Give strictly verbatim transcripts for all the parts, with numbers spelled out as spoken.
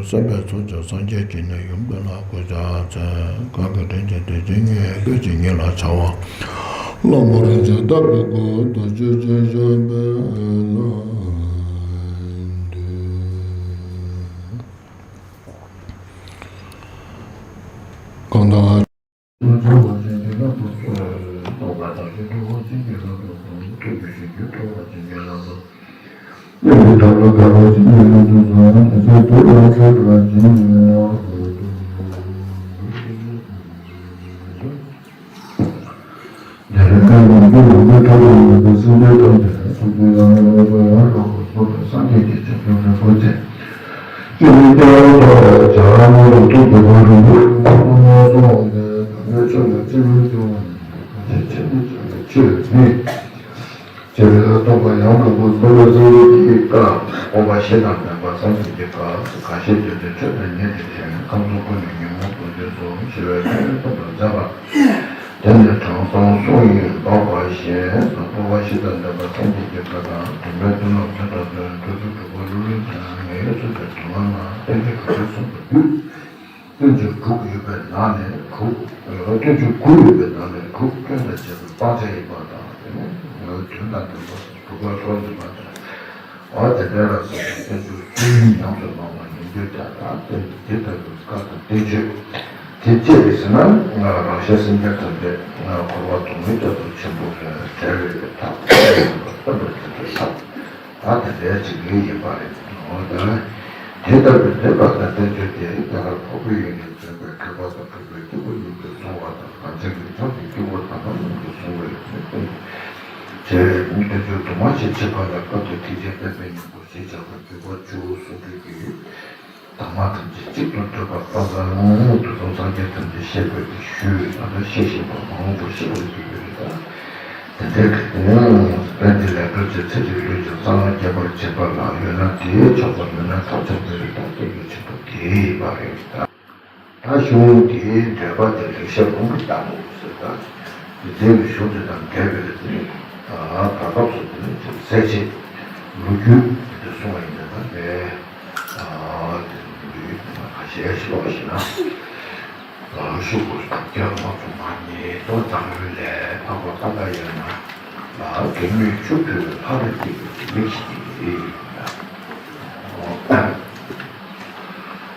བསམ་པའི་ཚོགས་ཀྱིས་སངས་རྒྱས་ཀྱི་ནི་ཡུམ་དེ་ལ་གུས་ཕྱག་འཚལ། གང་གིས་དྲིན་ཅན་དེ་བཞིན་ཉིད། སྐད་ཅིག་ཉིད་ལ་བྱ་བ། བླ་མ་རིན་ཆེན་བསྟན་པའི་སྐུ། རྡོ་རྗེ་ཅན་བཞད་པའི་ལྷ་འདུད། གང་དག་ཅེས་པའི་རྟོག་པ་ཡང་དག་པར་རྫོགས་པའི་ཚུལ་གྱི་སྐབས་སྤོབས་པ་བཞི་དང་ལྡན་པ་བསམ་གྱིས་མི་ཁྱབ་པ་ཁ་ཞེ་གདོད་ནས་ཆོས་དང་ཉན་ཐོས་ཀྱི་ཁམས་གསུམ་ཀུན་ནས་ཉོན་མོངས་པ་འདས་སོ་ཞེས་པའི་ཕན་ཡོན་མཚོན་པར་མཛད་པ། དེ་ནི་དྲང་སྲོང་སུ་ཡིན་འབད་པ་བཞིན་དུ་སྤོབས་པ་བཞི་དང་ལྡན་པ་བསམ་གྱིས་མི་ཁྱབ་པ་དང་། དམ་པའི་མཐུ་རྣམས་དོན་དང་ལྡན། སྤྲུལ་པའི་གྲུབ་པ་ལྷུར་ལེན་ཅིང་། ངེས་ཡོད་ཚུལ་དེ་སྒྲུབ་པ་རྣམས། བསྟན་བཅོས་ག་རེ་གསུངས་པ་བསྡུས། བསྟན་བཅོས་དྲུག་ཡོད་པའི་ནང་ནས་དྲུག་བསྟན་བཅོས་དགུ་ཡོད་པའི་ནང་ནས་དྲུག་སྐྱོན་དང་བཅས་པའི་སྤང་བྱ་ཡིན་པ་དང་། དེ་ནས་དོན་དང་ལྡན་པ་སྒྲུབ་པ་སོགས་ཡིན་པ་དང་། འོ་དེ་འདྲ་ལ་སོགས་པའི་བསྟན་བཅོས་བཅུ་གཉིས་ཉམས་སུ་བླངས་པ་ཡིན་དུས་ཀྱང་ལ་བརྟེན་ཏེ་དེ་ལྟ་བུའི་བཀའ་དང་བསྟན་བཅོས་དེ་བཅས་ཡིན་ཟེར་ན། ང་རང་གཞན་སེམས་ཅན་ཐམས་ཅད་ང་འཁོར་བ་སྡུག་བསྔལ་རྒྱ་མཚོ་ཆེན་པོ་ལས་བསྒྲལ་བའི་ཐབས་ཡིན་པར་བསྟན་པར་བྱེད་པའི་ཐབས། ད་དེ་འདྲའི་ཚིག་འགྲེལ་ཡིན་པ་རེད། འོ་ད། དེ་ལྟ་བུའི་བསྟན་པ་དང་བསྟན་བཅོས་དེ་ཡང་རྒྱ་གར་འཕགས་པའི་ཡུལ་ནས་བྱོན་པའི་མཁས་པ་དང་གྲུབ་པའི་སྐྱེས་བུ་རྣམས་ཀྱིས་གསུངས་པ་དང་། གངས་ཅན་གྱི་བྱང་ཆུབ་སྐྱེས་བུ་དམ་པ་རྣམས་ཀྱིས་གསུངས་པའི་བསྟན་བཅོས་དུ་མ་ཞིག་ཕྱེ་ཕ་ལ་སྐབས་དེར་ཐེག་ཆེན་བསྟན་པའི་སྙིང་པོ་ཞེས་བྱ་བ་བརྒྱུད་པ་བཅུ་གསུང་སྤྲུལ་གྱི་དྭངས་མ་ཐམས་ཅད་གཅིག་ཏུ་བསྡུས་པ་དཔག་བསམ་དུས་གསུམ་སངས་རྒྱས་ཐམས་ཅད་བཤད་པའི་ཤུལ་ད་ལྟ་བཤད་བཞིན་པ་མང་པོ་ཞིག་ལ་འདུས་པའི་རེད། ད་དེ་འདྲའི་གི་དེ་ནས་བསྟན་འདི་ལས་སྐབས་ཀྱི་ཚེ་འདི་ལུས་ཀྱི་རྩ་བ་རྒྱས་པར་བྱེད་པ་ལ་ཡོད་ན་དེའི་ཆོག་པ་མེད་ན་ཐབས་ཆག་པའི་རིགས་དང་བསྟན་བཅོས་ཆེན་པོ་དེ་ཡིན་པ་རེད། ད་ད་གཞུང་དེའི་འགྲེལ་པ་དེ་རིགས་ཤེས་ལོང་གི་ལྟ་མོ་ཟེར། ད་དེ་ཚེ་གི་གཞུང་དེ་དང་འགལ་བའི་རིགས་དེ་ནི་ད་སྐབས་སུ་དེ་ནི་དེ་གསལ་བྱེད་ལོ་རྒྱུས་དེ་གསུང་བ་ཡིན་པས་ན་ལས། ཨ་དེ་ལུས་ཁ་ཤས་ཤོག་ཞེ་ན། ལ་ཤུ་གུ་སྟབས་ཀྱང་མ་ཚུགས་མ་ཉེས་ཏོ་འཛམ་གླིང་ལས་འཕགས་པ་ཀ་ད་ཡོད་ན། ལ་དགེ་མི་ཆུ་ཕུལ་ལྷ་རུ་སྐྱེས་པའི་མི་ཞིག་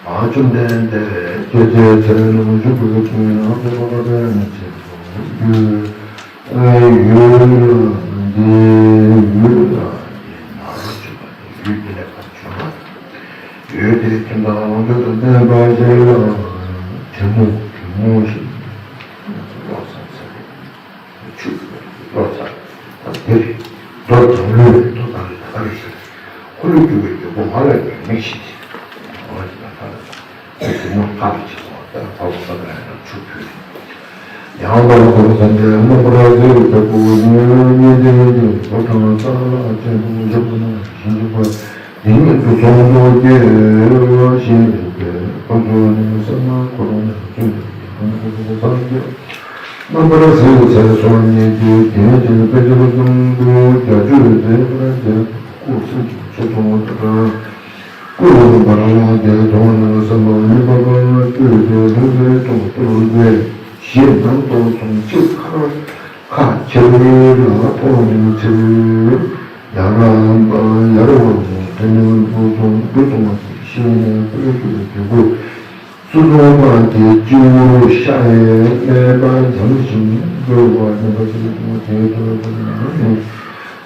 ཨ་བཅོམ་ལྡན་འདས་སྐྱེད་ཚལ་ཚལ་ནང་བཞུགས་པའི་དུས་ན་འཕགས་པ་ཀ་ད་ཡོད་ན་ཆེད་དུ་རྒྱུ། ཡུལ་འདི་ཡུལ་ལ་ཡིན་ན་རོ་ཆུ་བ་ཡུལ་འདི་ལས་ཕར་བྱུང་བ། ཡུལ་དེའི་ཁྱིམ་བདག་དབང་ཕྱུག་དང་ལྡན་པ་ཞིག་ལ་དྲེད་མོང་དྲེད་མོང་ཞིག་བློ་ཚ་ཚ་རེད། ཆུ་བློ་ཚ་དང་དེ་རེད། རྡོ་དང་ལུས་རེད། རྡོ་དང་ལུས་ད་ག་རེ་ཞིག་རེད། འཁོར་ལོས་སྒྱུར་བའི་རྒྱལ་པོ་མ་ལ་ཡོད་མི་ཞིག་རེད། འོ་དེ་ན་ད་རེད། དེ་མོ་ཐག་ཏུ་ཆད་སོང་བ་ལྟར་འཕགས་པ་ཀ་ད་ཡོད་ན་ཆུ་ཕུལ། ཡང་དག་པར་རྫོགས་སངས་རྒྱས་རྣམ་པར་རྫོགས་པའི་རྒྱལ་པོ་ཉིད་ཉིད་དེ་ཉིད་དུ་ཕོ་བྲང་ས་ལ་སྤྱན་དྲུག་བཞུགས་པ་ན་བཞུགས་པ་འདི་ཉིད་དུ་ཚོགས་རྫོགས་སྐྱེ་བ་ཞེས་པའི་ཁོ་ཚོ་ནི་ས་མ་འཁོར་བ་ན་བཙུན་པའི་རྒྱལ་པོ་སངས་རྒྱས་རྣམ་པར་གཟིགས་ཚེ་སོ་གཉིས་ཀྱི་རྒྱན་གྱི་དཔེ་ཆ་གསུམ་དུ་བརྒྱ་བཅུའི་རྫས་པར་རྒྱལ་པོ་སྐུ་སེམས་ཀྱི་ཆེ་མཐོང་དང་། སྐུ་འོད་འབར་བ་དེ་མཐོང་ནས་བསམ་པ་མི་འཕགས་པ་བསྐྱོད་དེ་ལྷུང་བཟེད་ཐོག་གཏོར་མཛད་ཞེས་རྣམ་རྟོག་ཚུན་ཆད་ཁ་ཁ་ཁྱེར་ལ་ཐོགས་ནས་ཚུར་ཡར་ཡར་བ་དེ་ནས་འགྲོ་སོང་འགྲོ་སོང་བ་ཞེས་ནས་ཕར་ཕྱོགས་ཀྱི་རྒྱུ་སྐུ། སོ་སོ་བ་དེ་སྤྱི་བོར་ཤར་ཡས་སྨད་པ་འཇམ་ཞིང་རྡོལ་བ་ཉམས་པ་ཞིག་ཏུ་དེའི་ཐོག་ཏུ་ནི་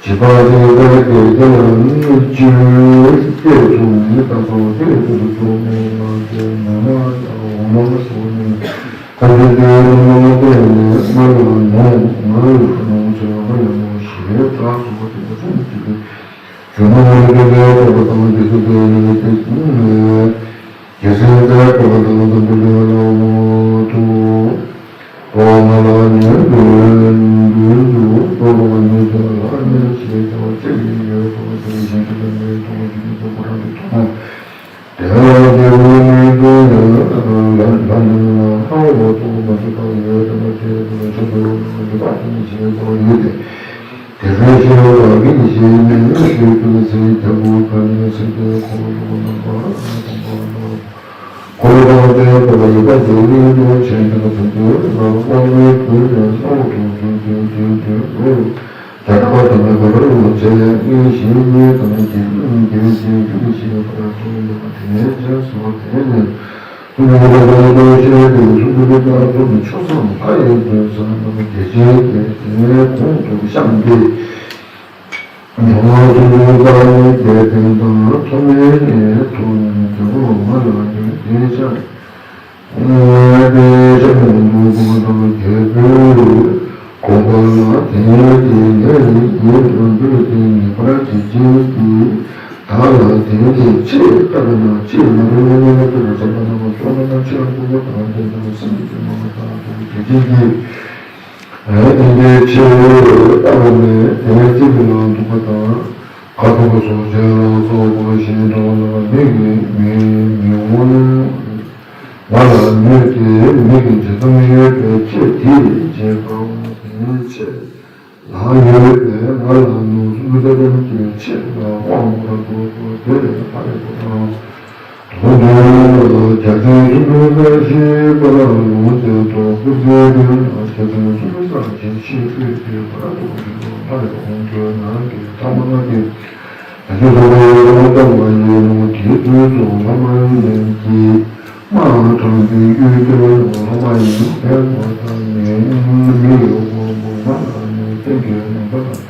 བྱིས་པ་དེ་ལྟར་དེ་དེ་ལ་ནི་སྤྱི་བོའི་སྐད་དུ་མི་ལྟ་སོང་དེ་དུ་དུ་མི་མ་དེ་མ་མ་འོ་མ་སོགས་ནི་ཁ་ཆེ་དེ་ལ་མ་མ་དེ་ནི་མ་ལ་ནོ་མ་ལ་ནོ་ཆེ་བ་མ་ལ་ནོ་ཞེས་གྲགས་སོ་དེ་ལ་ཆུང་དེ་དེ་ཇོ་མོ་ལ་དེ་ལ་ཐོག་དང་དེ་ཚོ་དེ་ནི་དེ་ནི། རྒྱལ་སྲས་དཔལ་དང་འཛམ་བུ་གླིང་ལ་འོ་མ་དུ། འོ་མ་ལ་ཉེ་དུ་འདུན་དུ་འགྲོ་བ་ཉེ་དུ་ལ་ཉེ་ཞེས་བྱ་བ་ཅི་ཡིན་ཡོད་དོ་དེ་བཞིན་དུ་ལ་ཉེ་དུ་ཞིག་ཏུ་ཁོ་རང་གི་དོན། དེ་ལ་དེ་བོ་ཉེ་དུ་ལ་ལ་ཉེ་ལ་ཧ་འོ་དུ་མ་དུ་དང་ཡོད་དུ་མ་དེ་དུ་ཆེན་པོ་ལ་ཉེ་པ་དུ་ཞེས་བྱ་བ་ཡོད་དེ། དེ་ལྟར་ཤེས་པ་གིས་ཤེས་ནས་ཤེས་པའི་ཚེ་ལྟ་བུ་ག་ནས་སེམས་ཀྱི་ འཁོར་ལོ་དང་ལྡན་པ་ཡོད་པ་དེ་ནི་ཆོས་ཀྱི་ལམ་དབང་མོས་གུས་ནས་གསོལ་དུ་གསོལ་ལོ། ད་ལྟ་བ་དང་མེད་པར་ལོངས་སྤྱད་ངས་གཞན་ཉིད་དང་རྒྱལ་ཡུམ་རྒྱལ་བའི་རྒྱལ་ཡུམ་ཞེས་པ་དང་ཡོད་པ་དེ་ནས་ཅེས་སོ། དེ་ནས་ཐུགས་ཉིད་ལ་ལྟ་བའི་ཤེས་རབ་ཀྱི་ཚུལ་འདི་ལྟར་ཐོབ་ནས་ཆོས་བཟང་མཐའ་ཡས་འདོད་བསམ་རྣམས་བདེ་ཆེན་གྱི་དེ་ནས་གོང་དུ་བཤམས་ཏེ། འགྲོ་བ་སུ་འདུལ་དཀའ་བའི་རྒྱལ་ཕྲན་དང་ཐོག་མེད་ནས་ཐོག་མེད་དུ་མ་ལ་ཉོན་ཏེ་ཆ། དེ་ཤ་མེད་འདུལ་དགོངས་དང་རྒྱལ་པོའི་དགོངས་པ་ལ་དེང་དེ་ནས་ཉེ་རུ་འདོད་དེ་ངེས་པར་བྱེད་ཅན་གྱི་བདག་ལ་དེང་དེ་ཆེས་བརྟགས་ན་ཆེས་མ་རུང་བའི་གནས་ལ་ལྟོས་པར་བྱམས་པ་རྣམས་ལ་སོགས་པ་ན་ཆེ་བ་འདུལ་བ་དང་ལྡན་པའི་སེམས་ཀྱི་མ་བརྟགས་པའི་དེ་ཅན་གྱི། དེ་འདྲའི་ཆེ་བའི་བརྟགས་ནས་དེ་ནས་ཅི་ལ་འདུག་པ་དང་། ཁ་དོག་སོགས་ཅན་ལ་སོགས་པ་ཞེས་འདྲ་བ་ལ་མིག་གིས་མི་མི་འོང་བ་ལ་མོས་ཏེ་མིག་གིས་ཇི་ཙམ་ཡོད་པའི་ཕྱིར་དེའི་རྗེས་འབྲང་བ་དེའི་ཕྱིར་ལ་ཡོད་པས་ང་ལ་ནོར་སུམ་ཅུ་རྩ་གསུམ་གྱི་ཕྱིར་ལ་དབང་བསྒྱུར་དགོས་པ་དེ་ལས་ཕ་རོལ་ཏུ་ཕྱིན། དོན་དུ་རྒྱ་ཆེན་སུམ་ཅུ་རྩ་བཞིའི་བར་ལ་ལོངས་སྤྱད་དོ། སྐུ་ཚེའི་དོན་ལ་རྒྱ་ཆེན་སུམ་ཅུ་རྩ་བཞི་ཞེས་བཀོད་དེ་བར་དུ་འགྲོ་བ་ལ་དོན་དུ་ནང་གི་ཐ་མ་ལྔ་སྟེ། རྒྱ་ཆེན་སུམ་ཅུ་རྩ་བཞི་ལ་བརྟེན་པ་ཡིན་ནོ། དེའི་དུས་སུ་བླ་མ་ཡིན་གྱི་དམག་དྲངས་ཏེ་གཡུལ་སྐྱོར་བ་བླ་མ་ཡིན་ཕན་པ་དང་ངན་མི་ཡོད་པ་མ་ལ་ནི་བསྟན་གྱི་རྣམ་པ་དང་།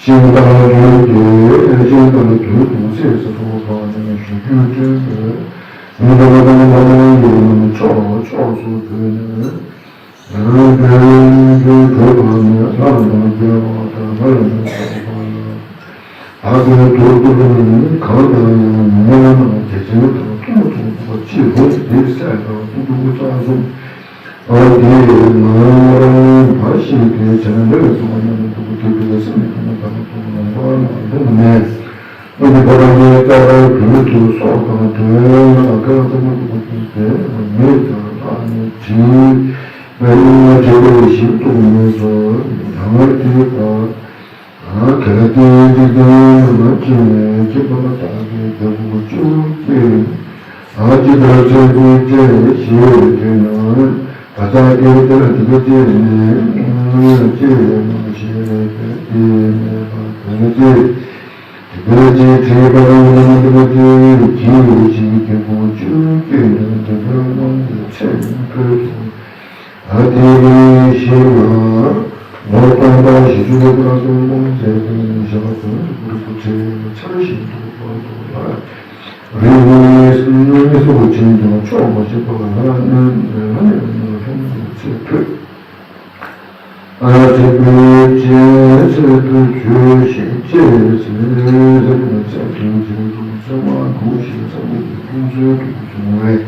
ཤིང་རྟ་བདུན་གྱི་ཤིང་རྟ་བདུན་དུ་ཚེས་སུ་ཐོགས་པ་ནི་ཞུ་རྒྱུ་སྤྲུལ་པའི་མི་འདྲ་བ་དང་བླ་མ་ཡི་ནང་ཕྱོགས་ཕྱོགས་སུ་བྲོས་ནས། དེ་ལ་འབྲས་བུ་གྲུབ་པ་ནི་ལྷ་དང་རྒྱལ་བ་དང་ལྷ་ཡི་ནང་ཕྱོགས་པ་ལ། བདག་གི་ཐུགས་ཐུབ་ནི་གང་ལྟར་ཡང་མི་མངོན་ན་རྒྱ་ཆེན་དང་ཐུན་མོང་དུ་འདུག་པ་ཅི་རུང་དེའི་སྲས་དང་ཐུན་དྲུག་རྩ་གསུམ། ཨ་དེས་ང་རང་བ་ཞིག་གི་བྱ་འདི་ལ་སོགས་མཉམ་དུ་འདུག་པ་དེ་དུས་སེམས་ཀྱི་ཐོག་མ་དང་ཐོག་མ་ལ་མ་ལུས་ནས། སྔོན་གྱི་བོད་རང་གི་རྩ་བའི་བོད་དུ་སྲོག་དང་བྲལ་ལ་སྐལ་བ་ཚང་མ་ཐུག་པ་དེ་མེད་ཀྱང་ལྷ་ནི་བྲིས་པའི་སྙིང་ལ་བྲིས་པའི་ཞིག་ཐུག་མེད་སོ། ཡང་དེ་ལྟར། དེ་ལ་དེའི་འཇིག་རྟེན་ན་ཕྱིན་ནས་ཁྱེད་པ་ལ་བདག་གིས་རྒྱལ་པོ་བཅུ་སྐྱེས། ཨ་ཅི་ལྟར་ཆོས་ཀྱི་སྤྱན་ཞེས་བརྗོད་ན། བདག་ཅག་གིས་དེ་ལ་དེ་ལྟར་སྤྱད་ནས་ཅི་ཡང་མ་ཤེས་པས་དེ་མེད་པ་དོན་ཅི། དེ་ལྟར་ཅི་དྲིས་པ་ལ་འོ་ན་དེ་ལ་དེ་གིས་ཞེས་རྒྱལ་པོ་བཅུ་སྐྱེས་ནས་དེ་ལྟར་སྣང་དུ་ཚེ་འཕོས་སོ། ཨ་དེ་ཡི་ཞིང་ལ་ལོ་སྟོང་དང་བཞི་བཅུ་ལ་བར་དུ་རྨོངས་བྱས་ཏེ་ཞག་བདུན་དུ་གུར་དུ་བྱས་ཆར་བཞིན་དུ་བར་དུ་ལ་རི་བོའི་སྲོག་ཆེན་དང་ཕྱོགས་མ་ཆད་པ་ལ་གནས་ནས་ལྷུང་དུ་ཚེ་འཕོས། ཨ་དེ་བོད་ཅན་ཚེ་འཕོས་བྱོས་ཤིག་ཅེས་ཟེར་ནས་ཚེ་འཕོས་ཚེ་འཕོས་ཚེ་མ་འགུགས་ཤིག་ཚེ་འཕོས་ཀྱི་ཁུངས་སུ་གྱུར་སོང་བས།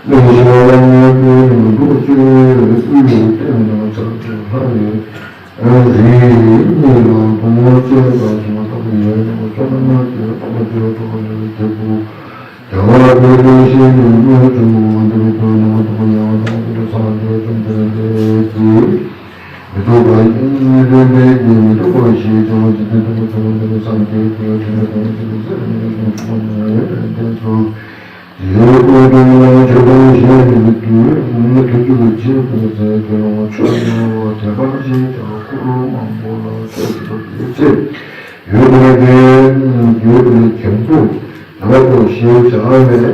ལེགས་ཤིང་བླ་མའི་སྐུའི་ནང་དུ་སྤྱོད་པའི་སྐུའི་རྟེན་དང་ཚར་དུ་ལྷ་ཡི་རིགས་གཉིས་ལ་བུ་མོ་སྐྱེས་པ་སོགས་ཐོབ་ཡོད་ནོ། བསོད་ནམས་ཀྱི་ཐོག་མ་བརྗོད་དོ་ཡོད་དེ་བུ་རྒྱལ་བ་དཔལ་ལྡན་ཞིང་གི་དངོས་གྲུབ་འདིར་འདོད་ནོ། དུ་ཡང་དང་དུ་སངས་རྒྱས་བཅོམ་ལྡན་འདས་ཀྱིས་མི་སྡུག་པ་ཡིན་རིགས་པས་ཀྱི་མི་སྡུག་པ་ཞེས་བྱ་བ་འཇིག་རྟེན་ཐོབ་པ་བྱུང་བ་འདི་ནི་སངས་རྒྱས་ཀྱི་དྲིན་དང་ཚེ་རིང་ལ་སོགས་པ་ནི་ཡོན་ཏན་སོ། དེའི་སྐུ་གདུང་ལ་མཆོད་པ་བཞེས་པའི་དུས་ཐུགས་རྒྱུད་ཀྱི་རྗེས་སུ་མཛད་དེ་ལོངས་སྤྱོད་ཡོང་བ་དད་པ་ཆེ་ཞིང་འཁོར་མང་པོ་ལ་ཕྱག་འཚལ་བའི་ཚེ། ཡུལ་དེར་དེའི་ཡུལ་དེར་གྱེན་དུ་དེ་བ་ཏོ་ཞེས་བྱ་བས།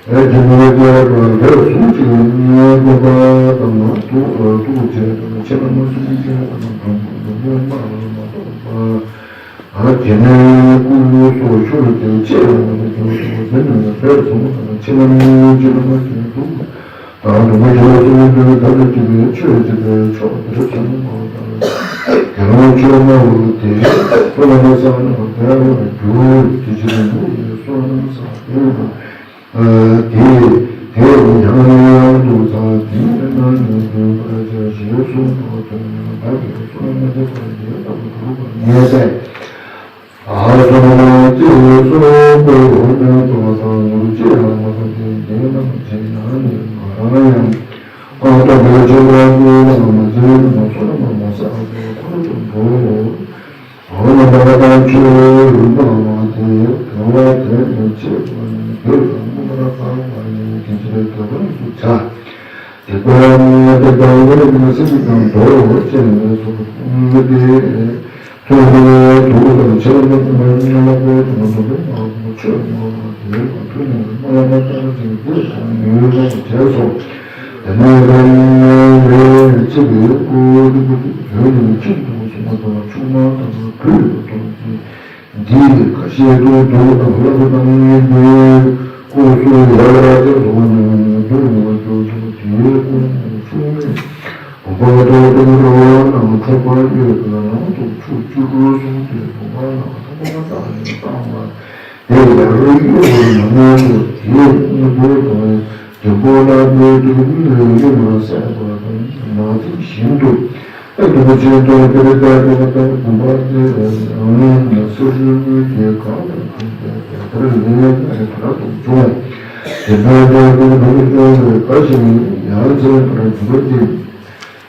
ཨེ་ཀྱེ་མ་ཀྱེ་པ་རེ་ཟུང་ཅིག་ནི་དགོན་པ་དང་ཐུགས་ཐུགས་རྗེ་དང་ཆེ་ན་མ་ཐུགས་རྗེ་དང་དང་པོ་དང་པོ་མ་ལ་མ་གཏོགས་པ། ཨ་དེ་ནས་སྐུ་སོགས་ཤུལ་དུ་བཅད་པ་ལ་དུ་དུ་དེ་ནི་ལ་བས་བཟུང་དང་ཕྱི་ནང་ཕྱི་ནང་གི་དུ་དང་དུ་མ་ཕྱི་ནང་གསུམ་དུ་ཐ་དད་ཀྱི་ཆོས་ཀྱི་ཕྱོགས་དེར་བྱང་བ་དང་། དེ་རང་ཆོས་སྨྲ་བ་དེ་བླ་མ་ས་ནང་བདེ་བར་འགྱུར་དེ་ཕྱི་ནང་དུ་བསོད་ནམས་བསགས་དེ་དང་། དེ་དེ་ཡང་ཡང་དུ་ཚ་དེ་ན་ནི་དུ་པ་ཅ་ཞེས་གསུངས་པ་དོན་ཡང་བདག་གིས་གསུངས་མ་ཐེག་པ་ཡིན་ལྟ་བུ་གྲུབ་པར་ངེས་ཏེ། ཨ་སོ་མ་ཅེས་སོ་ཀོ་ཧོ་ནི་ཏོ་ཏ་ངུར་ཅེས་ཡང་མ་ཏོ་ཏེ་ཏེ་ནམ་ཅེ་ན་ནི་མ་ར་ཡང་ཀ་ཏོ་ཏེ་ཅེ་ན་ཏེ་ན་མ་ཅེ་ན་མ་སོ་ན་མ་མ་ས་ཏེ་ཁོ་ཏོ་བོ། ཨོ་ན་པ་ཏ་ཆོས་རུ་པ་མ་ དེ་དོན་ལ་དོན་དུ་བྱེད་པ་ནི་བོད་དང་སྔོན་མ་དང་བར་ནི་དེ་ཕྱིར་དོན་དུ་བྱ། དེ་ལྟར་ན་དེ་དག་ལས་ནི་སེམས་ཀྱང་དོར་བ་ཅན་ལས་སོ་མི་དེ། ཐོས་པས་དུག་དང་ཕྱེ་མ་དང་སྨན་ལ་བཀོད་དང་དུག་པའི་མར་ཆོས་སྨྲ་བ་དེ་ལ་ཐོས་ནས་སྨྲ་བ་ལྟར་བྱས་ཏེ་ཉོན་མོངས་བྱས་སོ། དེ་ནས་རང་ལས་ཆེ་བའི་སྐུ་དེ་ནི་ཁྱིམ་དུ་སོང་བ་དང་ཆུང་མ་དང་བུ་དང་གཅིག་འདི་ཁ་ཤས་དུ་དུག་དང་ལྷ་སོ་དང་ཉེ་དུ་སྐུ་སུ་ཡ་ར་ཅན་སོང་ནས་དུག་ལ་འགྱུར་ཏོ། དེའི་སྐུ་ཆུང་མས། བུམ་པ་ཐོག་ཏུ་འགྲོ་བ་རྣམས་འཕྲོག་པར་འོས་པའི་ནང་དུ་ཆུ་བཅུ་དྲུག་གསུངས་ཏེ་བུམ་པ་རྣམས་ཐམ་པ་བཏང་ནས་བཏང་བ་དེ་ཡར་གཡོ་བར་མ་གནང་སོ། དེའི་སྔོན་དུ་དང་རྒྱལ་པོ་ལ་འབོད་དུ་གཡོ་མ་བསད་པ་དང་མ་བསད་བཞིན་དུ་ཨེ་དུ་ཆེན་དུ་དེར་བལྟས་པ་དང་བུམ་པ་དེ་ནང་ན་སེར་ཤུལ་མའི་གེ་གང་དང་མཐུན་པའི་དེ་ལྟར་ལས་ལས་དག་ཏུ་བྱུང་བ། དེ་ལྟར་དེ་ལྟར་དུ་བྱུང་བའི་བཀའ་བཞིན་ཡང་མཛད་པར་གྱུར་ཏེ།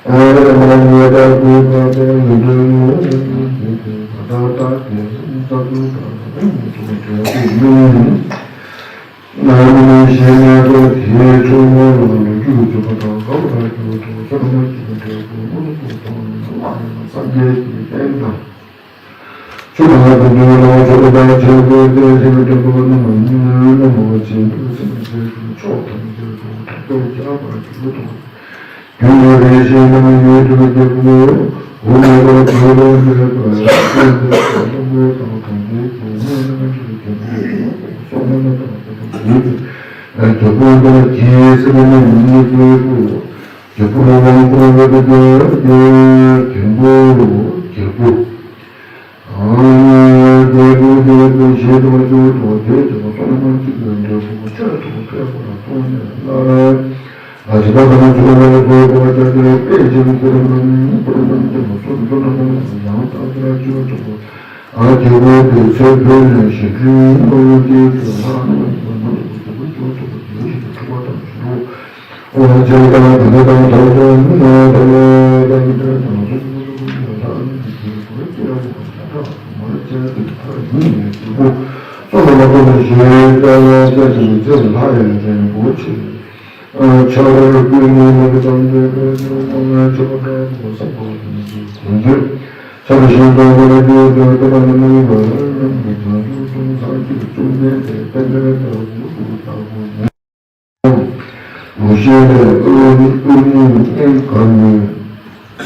ཨ་ར་མ་ཉེ་དག་ཀུན་བཀའ་དང་ཡོན་ཏན་ཡོད་ཀྱི་དེ་ད་ལྟ་དེ་བཟུང་ས་ཀུན་དང་ཡོན་ཏན་ཡོད་ཀྱི་དེ་ནི། ན་མི་ཤེས་ན་ཀ་དེའི་ཕྱོགས་ལ་ལུས་རྒྱུ་བྱེད་པ་དང་དགའ་བ་དང་སྐྱིད་པ་དང་བསོད་ནམས་ཀྱི་འབྲས་བུ་མངོན་དུ་མཐོང་བ་ཡིན་ན་སངས་རྒྱས་ཀྱི་བསྟན་དང་། ཆོས་དང་དགེ་འདུན་ལ་ཆོས་དང་ཆོས་གོས་ཏེ་ཞིང་དྲན་པ་རྣམས་ཉོན་མོངས་ཅན་དུ་སེམས་བསྐྱེད་ཀྱི་ཕྱོགས་ཐམས་ཅད་དུ་དྲག་པོས་ཁྱབ་པར་གྱུར་ཏོ། རྒྱུ་ནི་རེ་ཞིག་ན་ཡུལ་དུ་རྒྱལ་པོ་འོ་མ་དང་དུག་ལས་མེད་པར་སེམས་དང་བསམ་པ་དང་དང་བདེ་གྱི་ངོ་ནང་གི་རྒྱལ་པོ་སོགས་མ་ན་དང་དེ་དག་ཡུལ་དུ་རྒྱལ་པོ་དང་གྱི་སེམས་ནི་མི་ཉིད་དུ་རྒྱལ་པོ་རང་དང་བདེ་བདེ་མཐུན་པོ་རྒྱལ་པོ། རྒྱལ་པོ་རྒྱལ་པོ་རྒྱལ་པོ་ཞེས་དང་རྒྱུ་དང་དེ་ཀྱང་སོགས་མ་གཅིག་ཏུ་འབྲས་བུ་ཆོས་ཐོག་ཕེབས་པར་མཐོང་ནས་སླར། ཨ་ཇི་ལྟ་དང་ཚུལ་ལ་སོགས་པ་ཅི་སྟེ་དཔེ་ཅན་འཁོར་རྣམས་འཁོར་རྣམས་ཀྱང་སོ་སོ་རྣམ་པ་ཡང་དག་པར་སྤྱོད་དོ། ཨ་དེ་ཀོ་དེ་ཚེ་འཕོས་ནས་ཞི་ཁྲོའི་དངོས་པོ་སྟེ་དེ་ལྷ་རྣམས་ཀྱི་ནང་དུ་དེ་ཀོ་སྤྱོད་དོ། དེ་ཞིག་ཏུ་འཁྲུལ་པ་དང་ཞི་ཁྲོ། ཨོ་ཇི་ལྟ་དང་དེ་དང་ཐོག་ཏུ་མི་ནོ་དང་ལོ་དང་དེ་དང་སོ་སོ་སོ་སོ་ལྷ་རྣམས་ཀྱི་དེ་ཀོ་སྐྱེ་བོ་ལྷ་དང་མ་བཅས་ཏེ་མཐར་ཐུག་ནས་དེ་ཀོ་སོ་སོ་ལ་ཐོག་ཏུ་ཞི་བའི་སྐྱ་བོ་སྐྱ་ཆེན་ཚེ་ལྷ་ཡི་རིན་པོ་ཆེ། ཆར་པའི་ཀུན་ནས་མ་གི་དང་འདྲེས་པའི་ནོར་མང་ཆེ་བ་འདྲ་བོ་བསམ་པ་ཀུན་གྱི་ཀུན་འདུས། ཆར་བཞིན་དུ་འབར་གྱུར་ཏེ་ལྟ་བ་ནི་མ་ཡིན་པ་རྣམས་ཀྱི་བྱང་ཆུབ་ཀུན་སངས་རྒྱས་བཅོམ་ལྡན་འདས་དཔལ་ལྡན་ལྟ་བུ་ལྟ་བུ་ཡིན། ལོ་ཤས་ལས་དབུལ་དབུལ་མོ་སྙིང་གར་མོས་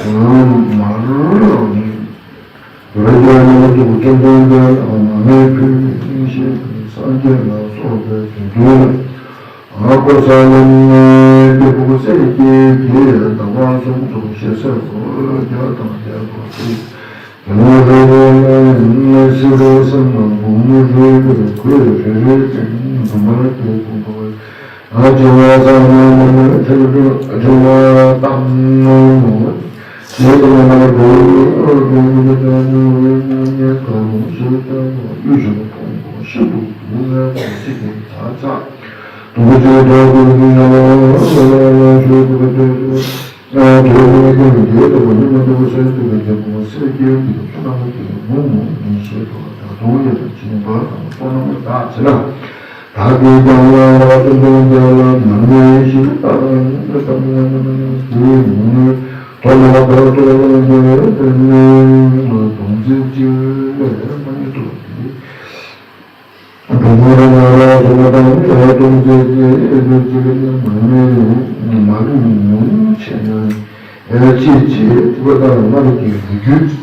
མར་ལངས་ནས། རོལ་རྒྱག་ཡོངས་སུ་བཅོམ་ལྡན་འདས་ལ་མར་མེ་ཕུལ་ནས་སྙིང་ཤེས་ཀྱིས་སངས་རྒྱས་ལ་སོགས་པའི་དགེ་འདུན་ལ། ཨ་ཀོ་ས་ལ་ནི་སྐྱེ་བོ་སྲས་བཅས་ཀྱིས་ཟླ་བ་གསུམ་དུ་ཞལ་ཟས་སུ་རོལ་རྒྱག་དང་བཅས་པ་སྟེ། དེ་ལ་རོལ་པའི་ནང་ན་སྲིད་པའི་སེམས་ལ་འབུམ་རེ་བའི་གོས་རེ་རེ་ཅན་འབུམ་པ་སྟེ་འབུམ་པ། ཨ་ཅེ་ལ་ས་ན་མ་ན་ཁྲེལ་ཁྲེལ་བ་བཏང་ངོ་། ཞེས་པ་ན་མ་ན་གོ་ཨོ་གོ་མི་ད་ནི་འོད་སྔོ་ཉེ་དགའ་མོ་ཞེས་བཏང་ངོ་། གཡུ་བྱུར་ཕུང་པོ་ཤིན་ཏུ་སྡུག་བསྔལ་བ་ཞིག་གི་ད་ཆ་དུ་ཅེ་དོ་གོ་མི་ཡ་ལ་ལ་ལ་ལ་ཞེས་པ་དེ་ཚོ། ཨ་དེ་ནི་ཀུན་དེ་ལྟ་བུ་ཉི་མ་ལྟ་བུ་སེམས་དེ་ལ་རྒྱལ་པོ་སེར་སྐྱའི་དེ་ལ་བསོད་ནམས་དེ་ལ་ངུ་ངུ་ཉིད་ཤེས་པ་དང་གདུང་ཡང་བྱིན་པ་དང་བསོད་ནམས་དག་བྱེད་ན། ད་དེ་ཀྱང་ལ་ལ་བསོད་ནམས་དེ་ལ་མར་མེ་ཞིག་ལྟར་ཉིད་དུ་བཏང་ན་དེའི་ཉིན་ནི་ཐོག་མ་བར་དུ་ལ་དེ་དེ་ནི་སྡོམ་རྩིས་ཅི་ལས་མ་ཉིད་དུ་དེ། འགྲོ་མོར་ང་རང་སོང་དང་ལས་སྟོང་ཚེ་ཚེ་ཨེ་ཙི་ཅི་ལ་ནི་མ་ནི་མ་རུང་ཉུང་ཆེ་ན་ཨེ་ཅི་ཅི་ཐུབ་དང་སྔར་གྱི་ལོ་རྒྱུས་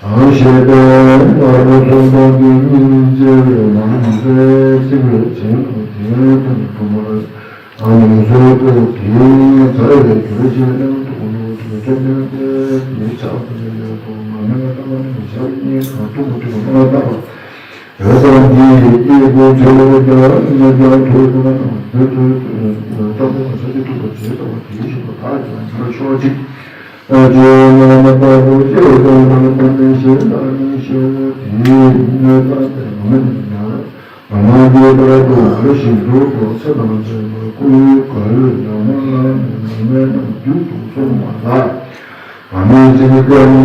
དང་ཞེས་པས་མ་རུང་སོང་དང་དེ་ཉིད་ཅེས་པའི་མ་རུང་ཚེ་ཚེ་བའི་བྱིན་དང་དེ་དང་འགྲོ་མོར་ཨ་ནི་སོ་སོ་དེ་ཚར་བའི་རྒྱུ་ཆེ་ལ་དུ་ལོ་དུ་ཆེ་ལ་དེ་དེ་ཆགས་པའི་ལས་དང་མ་ནི་ང་ལྟ་བ་ནི་ཆགས་ཉེས་དང་ཐུག་མ་ཐུག་མ་ལྟ་བ། འོད་དཔག་མེད་ཀྱི་སྐྱེས་བུ་ཚེ་ལོ་བརྒྱ་ཉིས་བརྒྱ་ཐོབ་པ་ན་དེ་དུས་ལྟ་བུ་ང་ཚོ་གི་ཐུབ་པ་བྱེད་དང་དེའི་ཤུགས་པ་དག་ཀྱང་འགྱུར་ཆོག་ཅིག་ཨ་ཅེ་ན་མ་ལྟ་བུ་སྐྱེ་བ་དང་ལྟ་བུ་མི་ཤེས་ལ་མི་ཤེས་པོ་དེའི་ནད་ལ་དེ་མ་ནི་ཡང་མ་མ་ཡོད་པར་དུ་ཨ་ཞིག་འགྲོ་དགོས་ཚེ་དང་བཅས་པ་ཀུན་ག་ལ་ཡང་མ་ལ་ནི་མ་མེད་རྣམས་རྒྱུད་དུ་སོང་བ་ལ། མ་ནི་ཅི་ནི་ཀ་ནི་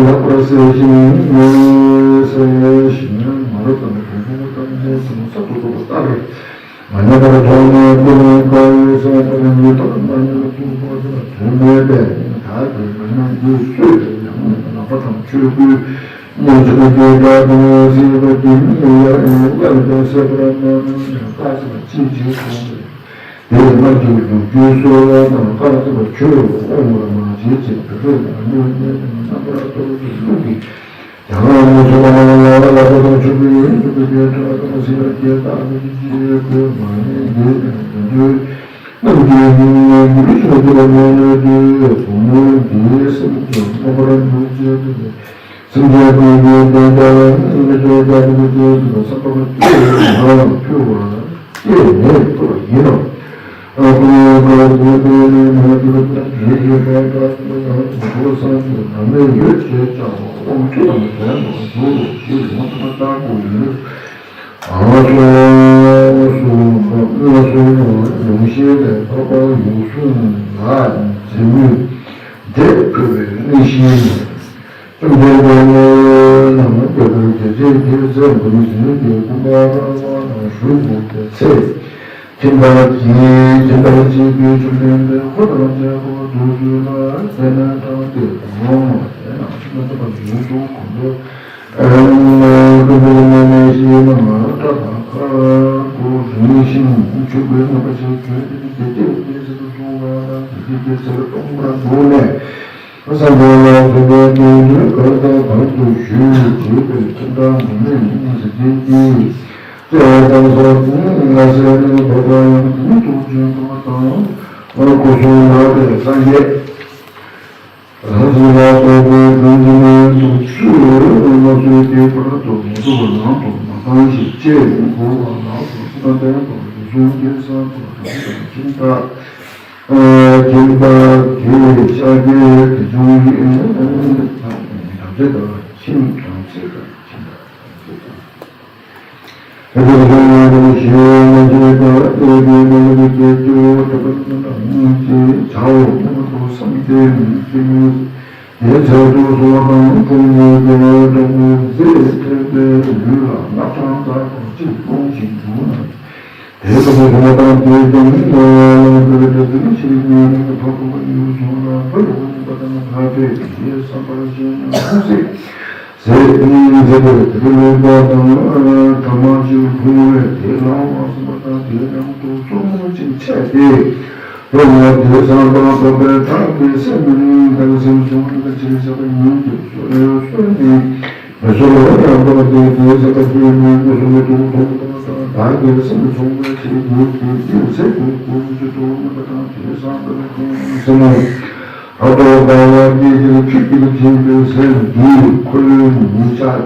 ལྷག་པར་གསལ་ཞིང་གསལ་ཞིང་མ་རབས་དང་ ལྟར། མ་ཉམས་པར་ཐོགས་ནས་ཀུན་སློང་དཀར་ཡོལ་གསལ་ལྟར་ཡིད་དང་མ་ཉམས་ཐུགས་ཁོག་ཅན། དོན་མེད་པའི་ཉམ་ཐག་གི་མི་སྣང་རྒྱུ་སུས་ཀྱང་ལག་པ་དང་ཆོས་སྐུའི་གཉེན་ཚོགས་ཀྱི་དགྲ་དང་སྲིད་པ་ཀུན་ཡང་ཡར་ཡང་སླར་ཀྱང་སྲེག་པར་མ་ནུས་ནས་བཀག་ཅིང་ཅི་བྱེད་དང་། དེ་ཡི་སྔར་གྱི་ལོ་རྒྱུས་གསོལ་བ་དང་བཀའ་སྩལ་པ་ཆོས་དབང་བར་མ་བྱེད་ཅིང་། བོད་ལ་གནོད་ཉེས་དང་རྣམ་པར་གཏོར་གྱི་རླུང་གིས་ཀྱང་མི་ཚུགས་པ་ན་ཡང་ལ་ལ་དང་ཆུ་བོའི་ཡུལ་དུ་རྒྱལ་ཁྲག་དང་སྲིད་པ་སྐྱེ་རྟགས་མི་བརྗེད་གོས་མ་ནས་འདས་ཀྱང་དོན་དུ་རྣམས་ཀྱི་སྙིང་ནས་འགྱུར་ཞིང་འདུལ་བ་མྱོང་ནས་དུས་བུ་མོ་འདིའི་སེམས་ཀྱང་རྣམ་པར་འགྱུར་བྱེད་དུ། སེམས་ཅན་ཀུན་གྱི་དོན་དག་མི་སྐྱོ་བ་ཀུན་གྱི་དོན་དུ་བསམ་པ་ཀུན་ནས་ཡང་ཕུལ་བར་སྐྱེས་ནས་ཐུབ་པ་ཡིན་ནོ། ཨ་ཀུན་དགའ་བོ་ཀུན་ནས་མ་གྱུར་པ་དང་རིགས་ཀྱི་དོན་དག་ཀུན་ཡང་དུ་བསམ་གྱུར་ན་མེད་ཡོད་ཅེས་བྱ་བ་དབང་ཁྲིད་དང་ལྡན་པར་འགྱུར་རོ་ཞེས་ཡོངས་སུ་བརྟག་དགོས་ཡོད། ཨ་སོ་སོ་སོ་ལུང་ཤེས་ལས་འཕགས་པ་ཡུལ་སུ་ལ་འཛིན་མོས་འདེབས་ཕུལ་བའི་གནས་ཤིང་། བཅོམ་ལྡན་འདས་ནི་ནང་རྒྱལ་པོ་རྒྱལ་བྱེད་ཀྱི་ཚེ་འབུམ་བཞི་གི་དགོངས་པ་རང་དབང་ནང་བཞུགས་པའི་ཚེ། ཁྱིམ་བདག་གིས་ཁྱིམ་བདག་གཅིག་པུའི་བཅོམ་ལྡན་འདས་འཁོར་དང་བཅས་པ་བདུད་རྩི་ལ་བརྟེན་ནས་དྲངས་ཏེ་འོང་དེ་ནང་བཞིན་ན་ཐོབ་པ་ཡོངས་སུ་གོམས་པའི་ཀུན་རྫོབ་ཀྱི་གནས་ཤིང་ནང་སྐྲ་དང་ཁ་དོག་རིང་ཞིང་ཕྱུག་པའི་རྣམ་པ་ཞིག་གྱུར་ཏེ་དགེ་བའི་རྒྱལ་སྲིད་དུ་སོང་བ་དང་དགེ་བའི་རྒྱལ་སྲིད་ལ་གཏོང་བར་འདུག་ནས། བསམ་པ་ལ་སོགས་པའི་དོན་དུ་གང་དང་གང་དུ་བཞུད་ཅེས་པའི་ཁྱིམ་བདག་མུ་མེད་ནི་འཇིག་རྟེན་གྱི་བརྩེ་བ་དང་སོགས་ལ་སེམས་ནི་འཕགས་པ་ཡང་དུ་མི་གཏོང་བྱོན་པ་དང་། སྐུ་གསུང་ལགས་པས་སངས་རྒྱས་ལྷ་བཅས་ལ་སོགས་པའི་དོན་གྱི་མན་ངག་ཚུལ་ལ་སོགས་པའི་བར་དུ་མ་ཐོབ་པ་ནང་དུ་མ་བཏང་ཞིག་ཅེས་གསུངས་པ་ལགས་སོ། ཅི་ལྟར་འདས་པ་འདི་གསུང་གི་ས་ཐོག་ཏུ་ཁྱིམ་བདག་ཁྱིམ་བདག་གིས་ཤཱཀྱའི་དགེ་སྦྱོང་ཡིན། ཐམས་ཅད་དང་ཁྱིམ་དང་ཚེ་དང་ཁྱིམ་བདག་ཐམས་ཅད་དང་། དེ་ལྟར་བྱུང་བའི་ཞི་བའི་མ་བྱས་པ་དེ་དེ་མ་ལུས་པའི་སྐྱེ་སྐྱེ་བོ་ཐོབ་པར་སྨོན་ལམ་ཅེས་བྱའོ་སྙམ་དུ་བསམས་ཏེ་སྐྱེ་དམན་དེའི་ཚལ་དུ་སོང་བ་དང་། ཁོང་གཉིས་ཀྱིས་གྲོགས་པོ་ཟས་ཐེག་པའི་ལུས་ལ་སྔགས་འཆང་ཙར་ཏོག་ཅིག་སློང་ཞིང་འདུག་ན། དེ་ལྟ་བུ་བཟུང་བ་དང་། དེས་ཀྱང་ལོངས་སྤྱོད་པའི་ཕྱིར་ཉིད་ནི་འཕགས་པ་ཡུལ་སོང་ལ་ཕ་རོལ་པོ་ཉིད་པ་དང་ཐ་དད་དེ་བསམ་པར་བྱས་ནས་ལྷུང་བཟེད་ཟས་མཛད་པས་དེ་ལུས་པ་དང་གྲ་མ་ཞིག་ལྷུང་བས་དེ་ལ་དབང་བསམ་པ་དང་། དེ་མཉམ་དུ་བཙུན་མོ་གཅིག་ཆད་དེ། འགྲོ་བ་དེ་སང་དང་ཐོབ་པའི་བདག་གི་སེམས་ནི་བདག་སེམས་བྱུང་བའི་ཕྱིར་བྱ་བ་ཉིད་དུ་གསོལ་གསོལ་ནས་མི་གསོལ་བ་ཡང་དག་སྟེ། དེའི་ཚེ་བདག་གི་ལུས་ཀྱི་གཟུགས་ཀྱི་དུག་མཐོང་བ་དང་། བདག་གི་སེམས་བྱུང་བའི་ཕྱིར་ཉིད་ཀྱི་དེའི་ཚེ་དུག་གོ་རིམ་གྱི་དུག་མེད་པ་དང་། དེ་སང་དང་ཐོབ་པའི་སེམས་ནི་ལྷག་ཏུ་དགའ་བ་སྐྱེད་ཅིང་ཆུ་སྐྱེས་བྱེད་པའི་སེམས་འདིས་འཁོར་ལོའི་ཉིན་ཞག་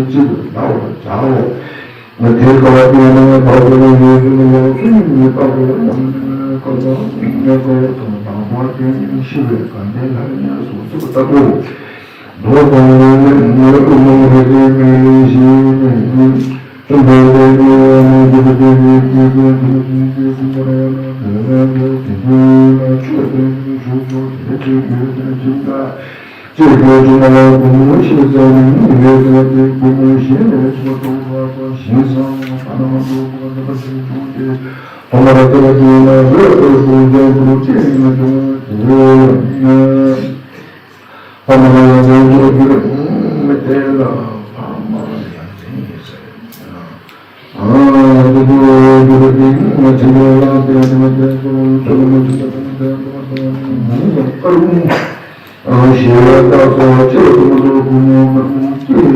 གཅིག་ལ་བཟླ་བར་བྱའོ། དེ་ལྟར་དེ་ནས་བདག་གི་ལུས་ཀྱི་ཡོངས་སུ་ཉིད་པ་ལ་ཡང་ནི་སྐལ་བ་ཉེ་བར་དང་དག་པ་དེ་ནི་ཤི་བའི་དགའ་ལྡན་ལྷར་ངེས་སུ་གཟིགས་པ་ལྟ་བུའོ། མདོར་ན་ནི་ཉོན་མོངས་པའི་མི་ལུས་ཤིང་ནི། བཅོམ་ལྡན་འདས་ཉེ་བར་མི་འཇིག་པའི་ཉེས་ཀྱི་དོན་དུ་ཀུན་གྱི་ཀུན་ཏུ་རེ་བ་དང་དེ་ལ་དེ་དུས་ལ་ཆོས་སྟོན་ཞུགས་སོ། དེ་དུས་དུས་དེར་ཁྱིམ་བདག་ཅེས་བརྗོད་བྱུང་བ་ལ་བུ་མོ་ཞིག་བཙལ་ནས་ཉིན་རེ་བཙལ་ཏེ་བུ་མོ་གཞན་ལས་ཆུང་བ་དང་བ་དང་ཞིང་སང་བ་ཐ་ན་མ་འགྲོ་བ་འདི་པ་ཞིག་བྱུང་སྟེ། ཐོག་མར་བཙལ་བ་ཅིག་ན་བཟོད་པའི་སྒོ་འཛོམས་པོ་ཅིག་ཡིན་ཀྱང་དེ་ཕ་མ་ལ་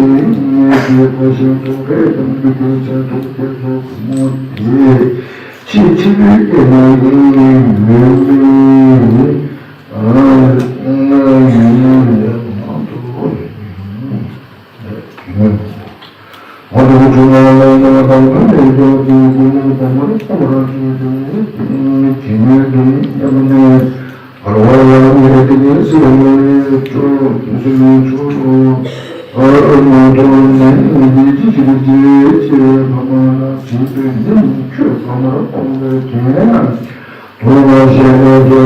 ཡ་མཚན་འཇོག་རྒྱུ་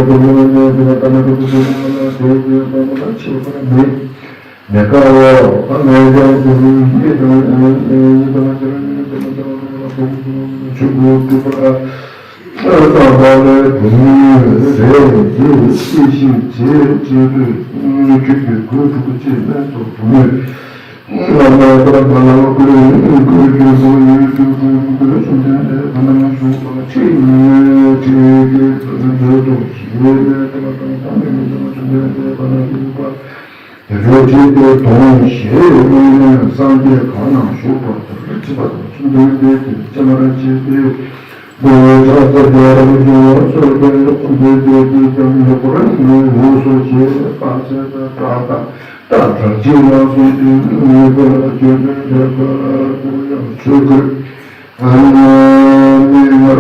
དེ་ལ་ཕ་མ་ལ་ཡ་མཚན་ཡིན་ཟེར། མེད་དཀའ་བ། ཨ་ནེ་ཀྱང་དེ་ནི་ཡིད་དང་ཡིད་དང་དེ་ནི་ཡིད་དང་། ཆུ་བུར་སྤྲུལ་པ་རྩ་བ་ལས་བུ་མོའི་རས་ཀྱི་སྲིད་ཞིའི་རྗེས་བཅད་དུས་ཁྱོད་ཀྱི་གོས་དྲུག་ཅེས་སྨྲས་སོ། བུ་མོས། ང་ལ་པར་མ་ལ་བ་ཀུན་ཀུན་གྱི་སོ་ཡུལ་གྱི་ཀུན་ཀུན་བཅོམ་ལྡན་འདས་བུ་རྣམས་བཞུགས་པ་ཁྲིད་ནས་ཁྲིད་ཀྱི་མཛོད་དུ་ཞེས་སྨྲས་ཏེ། བ་དང་དམ་པའི་མི་དང་བཅོམ་ལྡན་འདས་བར་ན་བཞུགས་པ། དེ་འཕྲོ་ཁྲིད་དེ་དོང་ཞེས་སྨྲས་ནས་སངས་རྒྱས་གང་ན་བཞུགས་པ་དེར་ཁྲིད་པ་དང་། བཅོམ་ལྡན་འདས་ཀྱིས་ཅི་ལྟར་བྱས་ཏེ། བུ་མོ་ཕྱག་འཚལ་ཏེ་རབ་འབྱུང་བ་སོགས་ཀྱང་བཅོམ་ལྡན་འདས་ཀྱིས་ཀྱང་ཡོད་པར་ངོ་བོས་སོ་ཞེས་བརྟག་དཔྱད་དང་བརྟག་དང་ཅི་ལ་སོགས་ཏེ་ངེས་པར་བརྗོད་པའི་ལེགས་པར་དུ་ཡང་ཆོས་གོས། ཨ་ནི་སྔར་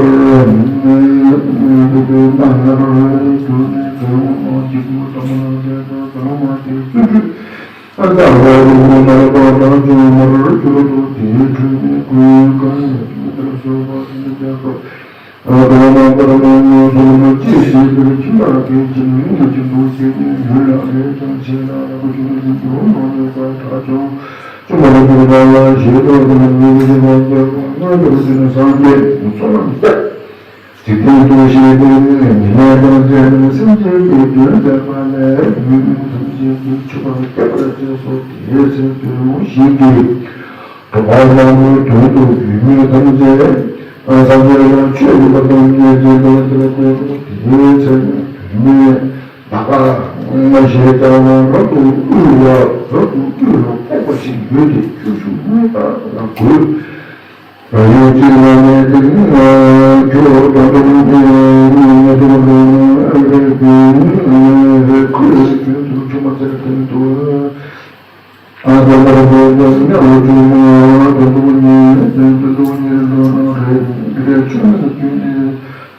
སྔར་སྔར་གྱུར་ནས་གང་མ་གཅིག་པུ་དང་མ་ལ་འདས་དང་གང་མ་དེ་བརྩོན་འགྲུས། ཨ་ད་བ་རུ་མ་ལ་པ་དང་བཅོས་མར་གྱུར་ཏོ། དེའི་འཕྲོས་ནས་ཀུན་གང་ཡང་དེ་ལྟར་གསོལ་བ་དེ་ནི་འདས་པ། ཨ་ད་མ་པ་མ་ཡང་སོང་མ་ཅི་ཞིག་པའི་ཁྱིམ་བདག་གིས་ཁྱིམ་མིང་ལ་ཁྱིམ་དུ་སྐྱེས་ནས་ཡུལ་ལ་རེ་ཅང་བྱས་ལ་ར་བུ་ཆུང་ཆུང་དུ་མ་ལུས་པར་གྲགས་བྱུང་། བཅོམ་པ་ལ་གུས་པ་ལ་ཞེས་བསྟོད་དང་། མི་བཞི་པ་སྐྱབས་དང་སྔར་གྱུར་ཅི་ནས་སངས་རྒྱས་ཀྱི་ཚོགས་རྣམས་བསྐྱབས། འཇིག་རྟེན་དུ་གཤེགས་པའི་ཉེ་གནས་དང་མཛད་ནས་སེམས་ཅན་གྱི་དོན་མཛད་པ་ལས་ཡུལ་མི་ཐམས་ཅད་ཀྱི་མཆོད་པ་བརྒྱབ་པར་བྱས་སོ། དེའི་ཚེ་དུས་ལོ་བཞི་སྟེ། འགྲོ་བ་དབང་པོའི་དོན་དུ་ཡུལ་མི་ཐམས་ཅད་སངས་རྒྱས་ལ་ཆོས་ཞུས་པ་དང་། མཉེས་བྱས་ཏེ་དེ་ལ་བསྟོད་དོ། དེའི་ཚེ་ན་བུད་མེད་ད་ག་ཞེས་བྱ་བ་རབ་ཏུ་དབུལ་བ་རབ་ཏུ་དབུལ་བ་ཕོག་པ་ཞིག་ཡོད་དེ། ཁྱོ་ཤུག་སྨྲས་པ་ལ་གུས། ཡང་ཅིག་ལ་ནི་དེ་ནི་ཁྱོད་ད་དུང་ངེད་དུ་འགྲོ་ན་རེ་བས་ཁོས་ཁྱོད་ཚོ་ཆུང་མ་ཚེ་དེ་དུ་ཨ་ད་ལ་རེ་བས་ཉ་ལ་ཆུང་མ་ད་དུང་ཉེ་དེ་དུ་ཉེ་འགྲོ་ན་རེ་རེ་ཆུང་མ་ཁྱོད་ནི་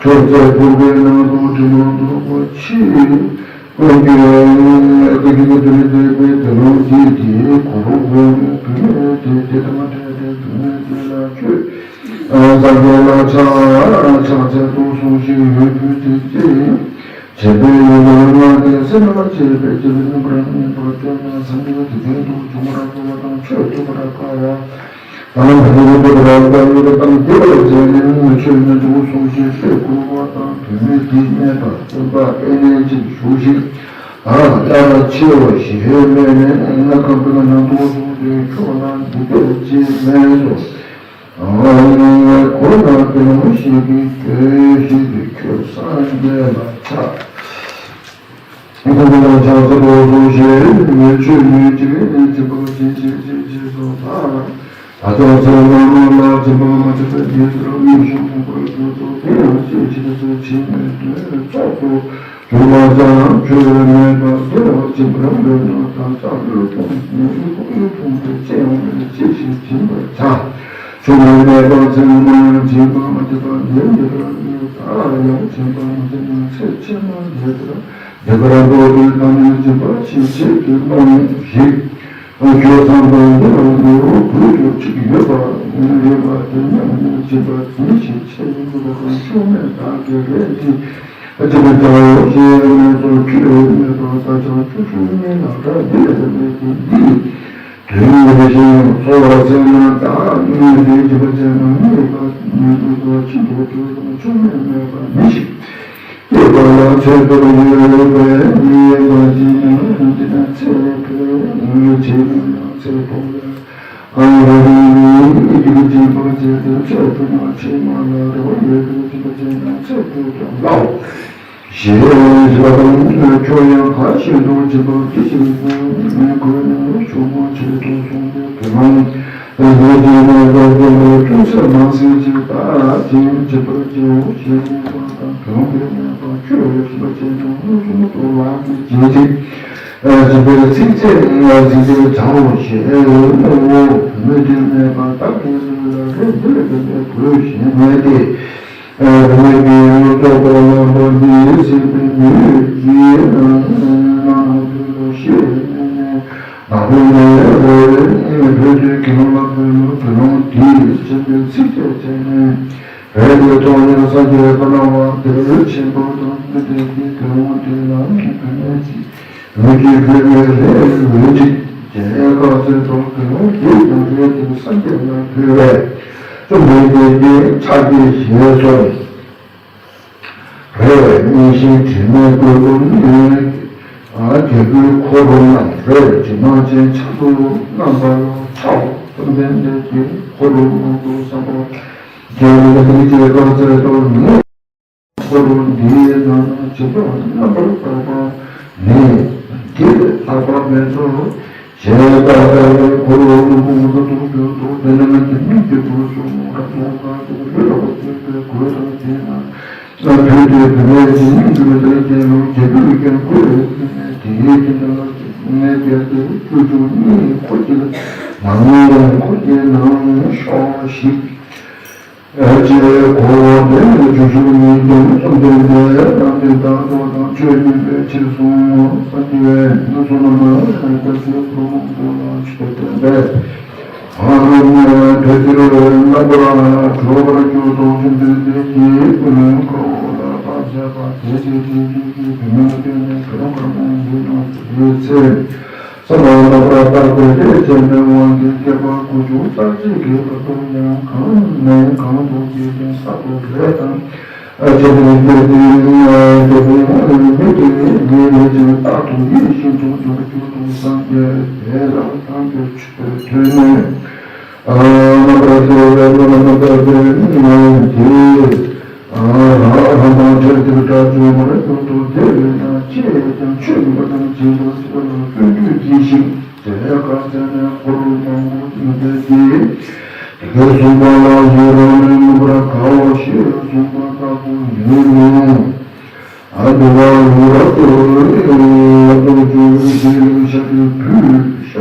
ཁྱོད་ཚོ་ཕོ་བའི་ནང་དུ་དྲི་མ་དུ་ཁོ་ཆེ། ཀུན་གྱི་ཀུན་གྱི་དུས་དེ་དེ་ལོ་རྗེས་དེའི་གུ་རུ་འོང་བུད་མེད་དེ་དེ་དང་འཕྲད་དེ་བུད་མེད་དེ་ལ་ཁྱོད་སངས་རྒྱས་ལ་ཕྱག་ཕྱག་འཚལ་དུ་སོང་ཞིག་ཡོད་བུ་དེ་ཅི་བྱེད་པའི་ཡུལ་ལ་ང་དེ་སེམས་ལ་བྱེད་པའི་ཅི་ལ་ནི་བར་ནི་བར་དེ་ན་སངས་རྒྱས་དེ་དོན་དུ་བྱུང་བར་དཀའ་བ་དང་ཆོས་ཐོབ་པར་དཀའ་བ། ཨ་ནི་འདི་ལ་འདི་ལ་འདི་ལ་དང་འདི་ལ་བྱས་ནས་མི་ཆོས་ཉན་དུ་སོང་ཞིག་ལྷས་བསྐུལ་བ་དང་བུད་མེད་དེས་སྨྲས་པ། སྟོན་པ་དཔེ་ལེན་ཅིག་ཞུ་ཞིག་ཨ་ལ་ཆེ་བ་ཞེས་སྨྲས་ནས་སྣ་ཁ་བུད་ནང་དུ་སོང་སྟེ་ཁྱོད་ལ་འདི་སྐད་ཅེས་སྨྲས་སོ། ཨ་ནི་ཁོ་ན་དེ་མོ་ཞིག་གིས་ཁྱོད་ཞིག་གིས་ཁྱོད་སངས་རྒྱས་ལ་ཕྱག་ཁོང་ལ་ཕྱག་འཚལ་ལོ་སོ་ཞེས་མོས་ཆོས་ཉོན་ཅིག་ནི་སྦྱིན་པ་སྦྱིན་ཅིག་ཅེས་བྱས་སོ། ད་ད་ལྟ་ཚེ་སྔ་མ་ལ་སྦྱིན་པ་མ་བྱས་པའི་དེ་ལྟར་དངོས་བྱུང་མངོན་པར་གྱུར་ཏོ། དེ་ཡང་ཅི་ཕྱིར་ཚེ་ཕྱི་མའི་དོན་ཚོགས་སུ་གྱུར་པ་ཙམ་ཁྱོད་མེད་པ་དེ་ལ་སྦྱིན་པར་འདོད་ན་ད་ལྟ་ལུས་ཕུང་ལུས་ཕུང་དུ་སྐྱེ་ཡོང་བས་ཅི་ཞིག་སྦྱིན་པར་བྱ། ཆུང་ངུ་མེད་པར་ཚེ་སྔ་མ་ཡང་སྦྱིན་པ་མ་བྱས་པ་འདིར་འདི་ལྟར་ཡོད། ད་ཡང་སྦྱིན་པ་མ་བྱས་ན་ཚེ་ཕྱི་མ་འདི་ལྟར་འདི་ལྟར་འགྲོ་བའི་ལམ་ནི་སྦྱིན་པ་ཆེ་ཆེ་གི་སྣང་ཞིག་ཁྱོད་ཚང་དང་འདི་ལ་འདི་རུ་བོད་དུ་གཅིག་ཡོད་པ་ཡོད་པ་དེ་ཉམས་ནས་སྦྱིན་པ་དེ་ཞིག་ཆེ་ཡིན་དགོས་པ་དང་ཆུང་མེད་དག་གི་རེད་དེ། ཨ་ཅེ་ན་ཅང་ཡོད་ཞེས་སྨྲས་སོ། ཁྱོད་སྨྲས་པ་ད་ཆ་ཆུ་ཤུལ་ནས་ནམ་གྲགས་འདི་ལས་མེད་དེ་འདི། དོན་ཡོད་ཞིང་འཚོ་བ་ཟད་ན་བདག་ཉིད་དེ་སྦྱིན་པ་བྱས་ན་མི་ཡི་བ་མི་འདུག་པ་ཕྱིན་དུ་བྲོས་དང་ཆུང་མེད་མེད་པ་མི་ཞིག་སྐྱེས་པ་ལ་ཚེ་འཕོས་ཡོད་པས་མི་ཡི་བ་ཅི་ཡང་འདི་ན་ཚེ་འཕོས་ངུ་བྱེད་ན་ཡང་ཚེ་འཕོ་བས། ཨ་ཡ་རང་ཉིད་ཀྱི་སྦྱིན་པ་བྱས་ཏེ་ཚེ་འཕོས་ན་ཕྱི་མ་ལ་རེ་བ་ཡོད་པའི་སྦྱིན་པ་བྱས་ན་ཚེ་འཕོས་ཀྱང་སླའོ། ཞེས་བྱ་བ་དང་། ཁྱོད་ཡང་ག་ཞིག་ཏུ་སྦྱིན་པ་འདི་ཞིག་དགོས་ན་དགོས་ན་ཆུང་མ་ཆེད་དུ་གསུངས་ཏེ། དེ་མ་ནི་ལས་ཀྱི་རྣམ་པ་ཀུན་ལ་ཅུང་ཟད་མ་ཟད་ཅིག་བདག་གིས་སྦྱིན་པར་བགྱིའོ་ཞེས་སྨྲས་པ་དང་། དེ་མ་ནི་སྨྲས་པ། ཁྱོད་སྦྱིན་པ་བྱས་ན་མངོན་སུམ་དུ་ལག་གིས་བྱིན་ཅིག་སྦྱིན་པའི་ཚིགས་བཅད་ཚིགས་བཅད་བྱའོ་ཞེས་སྨྲའོ། བུད་མེད་དེས་སྨྲས་པ། བདག་གིས་ལུས་ལ་རས་འདི་ལས་འདས་པའི་གོས་གཞན་མེད་དེ། བུད་མེད་ཀྱིས་ཡང་ཙོག་པུ་ལ་འདི་ཟེར་བའི་མི་ཡིས་ནང་ན་བུ་ལོ་ཞེས་ནས་ནག་པོ་ནས་བུ་དེ་དགེ་སློང་ལ་བུ་ལོ་བུ་ལོང་དེས་སྦྱིན་པའི་ཚིགས་བཅད་བྱས་ནས་རས་དེ་ཐོགས་ནས་ས་དེ་ཁ་ན་བ་དེར་ཕྱིན་པ་དང་། མི་དེ་གིས་དགེ་སློང་དེ་ལ་བུད་མེད་ཀྱིས་མི་གིས་ཕུལ་བའི་རས་འོད་ཅིག་ཅེས་བཀའ་སྩལ་ཏོ། དགེ་སློང་དེས་ཀྱང་རས་དེ་སངས་རྒྱས་ལ་ཕུལ་བས། བཅོམ་ལྡན་འདས་ཀྱིས་ཕྱག་གིས་ཞེས་གསོལ། རེ་བའི་སྙིང་ཤིང་དྲི་མེད་བཀོད་དུ་གནོན། རྒྱལ་པོའི་འཁོར་རྣམས་རེ་དྲི་མ་ཅན་ཆར་དུ་བསྣམས་པ་ལ་ཕྱག་འོ། བཅོམ་ལྡན་འདས་ཀྱིས་འཁོར་ལོ་མང་དུ་བསམ་པ། རྒྱལ་བའི་སྙིང་རྗེ་བཀའ་སྩལ་ཏོ། ངས་འཁོར་ལོ་འདིའི་ནང་ན་བྱིན་རླབས་རྣམ་པར་དག་པ་ནི་འདི་ལས་ལྷག་པ་མེད་དོ། ཞེས་བཀའ་སྩལ་པས། འཁོར་ལོ་ལྷུན་པོ་མངོན་དུ་གྱུར་ཏོ། དེ་ནས་དེ་ཉིད་ཀྱི་དུས་སུ་མོའི་ལུས་ལ་བརྟེན་པའི་གོས་དང་ལྡན་ན། ལ་ཕུལ་ཏེ། བུད་མེད་དེ་ཉིད་ཀྱི་མི་ཚེ་རྒྱལ་ལོ་རྒྱལ་པོས་ཀྱང་གོས་ལ་བརྟེན་ནས་དེའི་སྟེང་ལ་ངས་བསྐྱལ་ཏེ་ཁྱོད་ཚོ་གཉིས་འཁོར་གྱི་ནང་ནས་འཁོར་གྱི་ནང་ཤོག་ཤིག་ཅེས་གོ། དེ་ནས་བྱང་ཆུབ་ཉིད་དུ་བཅོམ་ལྡན་འདས་ལམ་འདི་ལྟར་མདོ་དང་ཆོས་བསྟན་པའི་ཕྱིར་གསུངས་སོ། སངས་རྒྱས་བསོད་ནམས་ཀྱི་འཁོར་ལོ་བསྐོར་ལ་ཆོས་བསྟན་པས། ཨ་ནི་དེ་ཕྱིར་རྣམ་པར་གྲོལ་བར་གྱུར་ཏོ། བཅོམ་ལྡན་འདས་ཀྱིས་ཀུན་ནས་འཁོར་ལོ་ལ་བརྟག་དཔྱད་པ། དེ་ཚེ་དེ་དུས་ཀྱི་བུད་མེད་དེ་ནི་གང་གར་མང་ཡོད་ན་དེའི་ཚེ། བསམ་པ་རྣམ་པར་དག་པའི་ལས་བྱས་ནས་དབང་གི་བསྐལ་པ་དགུ་བཅུ་རྩ་གཅིག་གི་བར་དུ་ཡང་གང་ནས་གང་དུ་སྐྱེས་ཏེ་ས་རྡོ་རི་དང་། ཨ་ཅེ་ནི་སྐྱེས་ཏེ་ཡང་སྐྱེ་བོ་མི་དེ་ཉིད་ལས་ཀྱང་རྟག་ཏུ་ཡིད་བཞིན་དུ་འགྱུར་གྱུར་ཏོ། སངས་རྒྱས་དེ་ལ་དམ་པའི་ཆོས་ཐོས་ནས། ཨ་རྣམ་པར་གྲོལ་བའི་བློ་རྣམ་པར་དག་པའི་སྙིང་རྗེ། རང་རང་དང་འཕྲད་དེ་དགྲ་བཅོམ་པར་གྱུར་ཏོ། དེ་བས་ན་ཅི་ཡང་ཆོས་མིན་པ་དང་བྱིས་པ་སྲིད་པ་ལ་བརྩོན་འགྲུས་གྱིས་ཤིག་ཅེས་བཀའ་སྩལ་ནས་འཁོར་མང་པོ་བཅོམ་པའི་ཚེ། དེ་སྐད་གསུངས་པ་ལ་ཡི་རང་ནས་མངོན་པར་དགའ་བ་ཞེས་གསུངས་པ་ལྟ་བུ་ཡིན་ནོ། ཨ་འདི་བ་ལུ་ར་ཏོ་རེ་ཏོ་ཅོ་རེ་ཤ་རེ་བུ་ཤ་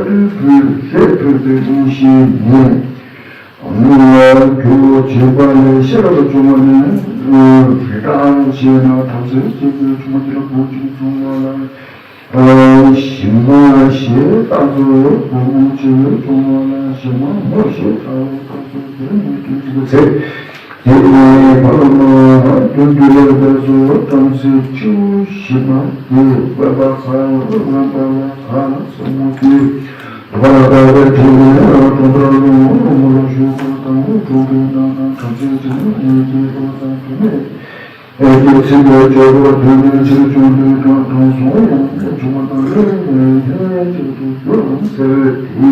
རེ་བུ་ཞེས་ཕུལ་ཏེ་ཡིན་ཞེས་ནི། ཁྱོད་བྱེད་པ་ལས་ཤེས་རབ་བྱུང་བ་ནི། རི་དྭགས་ཞེས་ན་བྲམ་ཟེ་གཅིག་གིས་ཆུང་མ་དེ་ལ་བུ་གཅིག་བྱུང་བ་ལ། ཞི་མ་ཞེས་བཏགས་སོ། བུ་མོ་གཅིག་བྱུང་བ་ལ་ཞི་མ་མོ་ཞེས་བཏགས་སོ། དེ་ནས་དུས་གཅིག་གི་ཚེ། དེ་ནས་བར་མ་དུས་དུས་ལ་བསྡད་སོ། བྲམ་ཟེ་ཆུང་ཞི་མ་དེས་དབེན་པ་ག་དབེན་པ་ལ་ག་ཟབ་མོ་དེ། བ་ལ་དགའ་བའི་དྲིན་ལས་གྲོང་པར་ལོ་ངོ་ལ་བཞུགས་པ་དང་གྲོང་པའི་ནང་ན་བྲམ་ཟེ་ཆུང་ངུ་ཡི་གེ་ལོ་དང་དུ་མེད། ཨེ་ཀྱེ་ཚིག་པའི་སྤྱོད་པ་དོན་ནི་ཕྱིར་བྱུང་དུས་དྲང་དྲང་སོང་ཡང་ནི་བྱུང་བ་དང་ལས་ནི་ལྷན་ཅིག་ཏུ་འགྱུར་རམ་ཟེར་ཏེ།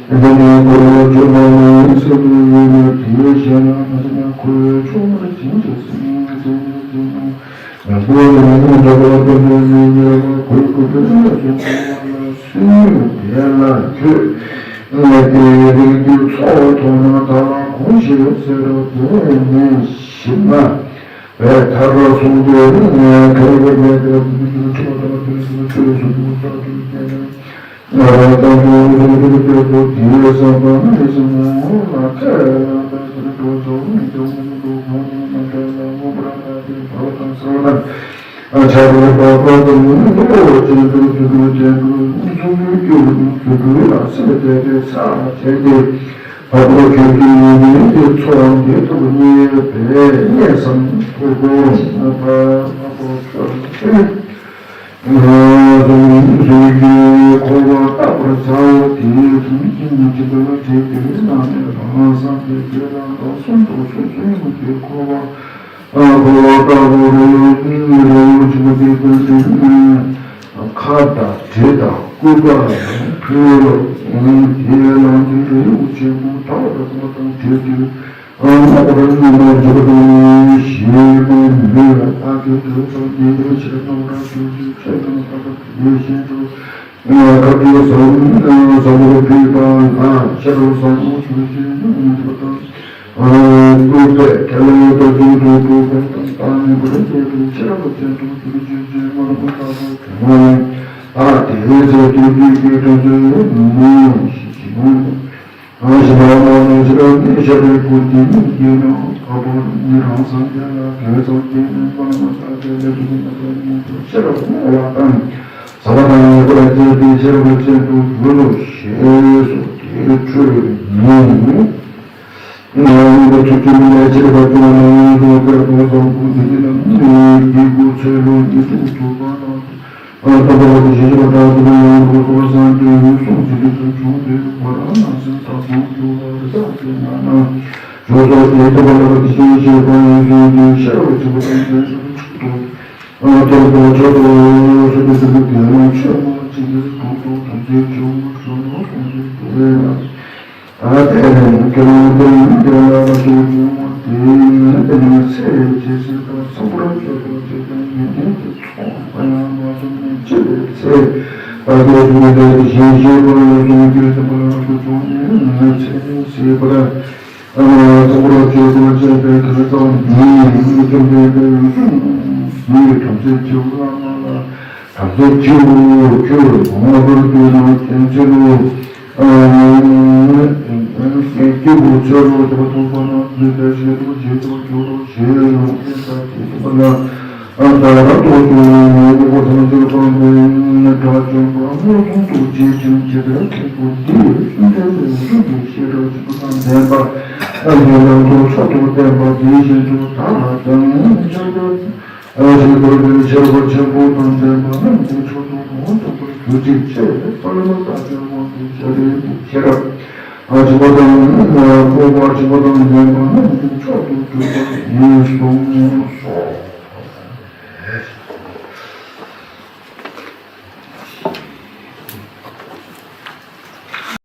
འདི་ནི་འཁོར་བ་བཅོམ་པ་ནི་སྲིད་དུ་ཡོད་མོད་དེའི་ཞལ་ལ་མ་ཟིན་ན་ཁོའི་ཆུང་མར་བྱིན་གྱིས་ཟིན་ཟིན་ནས་ཟིན་ནོ། ཡང་སྒོ་ནས་ནི་འདྲ་བར་སྟོན་པའི་མི་ཉེར་བ་གོས་བཀོད་པའི་གནས་སུ་འཁོར་བ་ལ་སུན་དེ་ལ་ཁྱོད་ངས་དེའི་རིགས་ཀྱི་ཚོགས་མཐོང་ན་ད་ལ་གོང་ཞེས་ཟེར་རོ། དེ་ནས་ཞི་མ་བས་ཐར་པར་གསུངས་ཏེ། ཁ་རི་བའི་ཉེ་དུ་དུས་ཀྱི་ཁྲི་པ་དང་དུས་ཀྱི་ཆོས་སུ་མུ་ས་དུས་ཀྱི་ནི། ང་རང་དང་དུ་རུང་དུ་དེ་དུ་དེའི་བསམ་པ་ནི་སྲིན་མོ་ལ་ཁས་བླངས་པའི་ཚུལ་དུ་འགྲོ་ཚོགས་མི་འགྱུར་མི་འགྲོ་གོང་ནས་མ་འདྲ་ལ་མངོན་པར་དགའ་སྟེ་བར་དང་གསལ་བ་དང་། ཨ་ཆར་པའི་འཕགས་པ་དང་ནི་ནོར་ཅན་དུ་དུད་འགྲོ་ཅན་དུ་ཚོགས་ཀྱི་རྒྱུ་དུད་འགྲོའི་ལ་སེམས་བསྡད་པའི་ཚར་བྱས་ཏེ། འཕགས་པ་ཁྱོད་ཀྱི་ཡོན་ཏན་གྱི་ཚོགས་འདི་ཐོབ་ནས་པའི་གནས་སམ་ཐོབ་གོ་ན་པ་འཕགས་པ་ཁྱོད་ཀྱིས་ང་གཟུགས་གཟུགས་ཀྱི་འཁོར་བ་བརྟག་པར་བྱའོ། དེའི་དུས་ཀྱི་ཉིན་གཅིག་པ་ལ་དྲེགས་པའི་ནང་ནས་རང་སངས་རྒྱས་དེ་ལ་ལོ་གསུམ་དུ་སོ་སོའི་མི་ཚེའི་འཁོར་བ། ཨ་འཁོར་བ་ལྟ་བུ་རེ་རེ་བཞིན་དུ་དེ་ལྟར་ཁ་དང་གྲི་དང་སྐུད་པ་ཡང་ཕུལ་ལོ། དེ་ལ་དེ་རིའི་དབུ་ཆེན་པོ་དག་ལ་སོགས་དང་བྲལ་ཏེ། ཨ་རྣམ་པར་སྨིན་པར་འཇུག་པ་དང་ཞེས་པའི་མོས་པ་དག་གིས་དུས་ཙམ་དེའི་ཕྱིར་རྣམ་པར་འཇུག་པའི་ཆོས་དང་ལྡན་པ་དེ་བཞིན་དུ། ཁ་དྲི་ཟབ་ཟབ་མོ་ཕུལ་བ་ལ་ཤ་རུ་ཟབ་མོ་ཐུགས་རྗེས་མཉེས་པ་དང་། སྐུད་པས་ཁ་ལས་ཏོག་ཏོག་ཏོག་ཏོག་ཏོག་དང་ནི་བར་བྱེད་པའི་ཤེས་རབ་ཅན་དུ་གྱུར་ཅིག་ཅེས་སྨྲ་བ་ལྟ་བུ་དང་། ཨ་དེའི་ཚེ་དུས་དུས་ཀྱི་དུས་ཚོད་མི་ཡོང་ཞིག་ཅིང་། ཨ་ཞི་མ་མ་ནང་ཕྱིར་ནི་ཤ་རུའི་སྐུད་དེ་ཉིད་ཀྱིས་ནི་འཕགས་པ་ཉིད་རང་སངས་རྒྱས་ལ་དུས་ཙམ་དེ་ནས་སྨྲ་བ་ལྟ་བུའི་ལས་དུ་མ་ལ་ཉིད་དུ་ཤེས་རབ་བསྔོ་བ་དང་། ཟབ་པ་དང་ཉེ་བར་བཅད་དེ་ཤེས་རབ་ཅན་དུ་གྱུར་ཏོ་ཞེས་སོགས་ཀྱི་ཆོས་ཉིད། ང་ཡི་ཐུགས་ཀྱི་ལས་ཕྱིར་བ་སྐྱོང་བ་ནི་དོ་གལ་དོ་བཟང་པོ་འདི་ཉིད་ལ་ནི་དཀྱིལ་འཁོར་ཚེ་ལོ་ཉིས་སྟོང་དྲུག་པ་ན། ཨ་ཏམ་པ་བ་ཞེས་བྱ་བ་དག་ཏུ་ཡང་རོ་སོ་སངས་རྒྱས་འོད་སྲུང་ཚེ་འདི་ཚུ་བྱུང་སྟེ་བར་ན་སེམས་ཐག་པོ་འགྱུར་བ་རི་དྭགས་ཀྱི་ནང་ན། ཇོ་ཇོ་དེ་ལྟ་བུ་ལ་དེ་བཞིན་གཤེགས་པ་ཡོན་ཏན་གྱི་ཤེས་རབ་ཆེན་པོ་དང་ལྡན་ཞིང་ཐུགས་སྟོབས་ཨ་ཏོག་ཏོག་ཆོག་ཏོག་ཏོག་སོ་སོ་སོ་སོ་དེ་ལ་ཆོས་མང་ཅི་ལས་ཐུགས་སྟོབས་དམ་ཚིག་ཆུང་ངུ་ཆུང་ངུ་དམ་ཚིག་དེ་ལས་ཨ་དེ་ལས་ཀྱང་དེ་ལ་དེ་ལ་ལ་དེ་ཉུང་མ་དེ་ནི་དེ་ནི་ཚེ་ཇི་སྲིད་དང་ཚོགས་པར་སྤྱོད་པ་ཇི་ལྟར་ཡོན་ཏན་གྱི་ཚོགས་པ་ཡང་མ་ཐོབ་ནས་ཅི་ལས་ཚེ་ཨ་དེ་ལས་དེ་བཞིན་གཤེགས་པ་ཡོན་ཏན་གྱི་ཆེན་པོ་ལ་དུ་བྱུང་ནས་ཚེ་ནི་སྲིད་པར། ཚོགས་རབ་ཆོས་སྐོར་བཅས་པའི་དོན་རྩ་བ་འདིའི་ཡུལ་དུ་འདོད་པའི་ཡུལ་སུ་ཡི་དམ་ཚིག་ཆེ་བོ་བླ་མ་ལ་དམ་ཚིག་ཆེ་བོ་ཁྱོད་ངོ་བོར་གྱུར་ན་མཁྱེན་ཚུལ་ལོ། སྐྱེས་བུ་ཚེ་རོགས་ཀྱི་ཐོག་པ་ན་འདུས་པའི་ཞེ་དྲུག་ཞེ་དྲུག་ཞེ་དྲུག་ཞེ་དྲུག་ཞེ་དྲུག་པ་ལ། ད་རབ་ཏུ་བྱུང་བའི་ངོ་བོ་ཐམས་ཅད་སྤངས་པའི་དགྲ་བཅོམ་པ་མངོན་སུམ་དུ་རྗེས་དྲན་བྱེད་པའི་ཁྱེད་པོ་འདི་ཡི་ཤིན་ཏུ་ནས་ཤིན་ཏུ་ཤེས་རབ་ཆེན་པོ་དང་ལྡན་པ། ཨ་ནི་ལམ་དུ་མཆོག་ཏུ་བསྟན་པ་དེ་བཞིན་དུ་ད་ལྟ་ཡང་ཤིན་ཏུ་ཨ་ཞིག་ཏུ་ནས་ཤེས་རབ་ཆེན་པོ་དང་ལྡན་པ་རྣམས་ཀྱི་མཆོག་ཏུ་མངོན་སུམ་དུ་གྱུར་ཅིག་ཅེས་པར་མ་ལྟ་ཅེས་དབང་དུ་བྱ་རེ་ཤེས་རབ་ཨ་ཆེན་པོ་དང་སྤོབས་པ་ཆེན་པོ་དང་ལྡན་པ་རྣམས་ཀྱི་མཆོག་ཏུ་གྱུར་པ་ཡིན་གསུངས་སོ།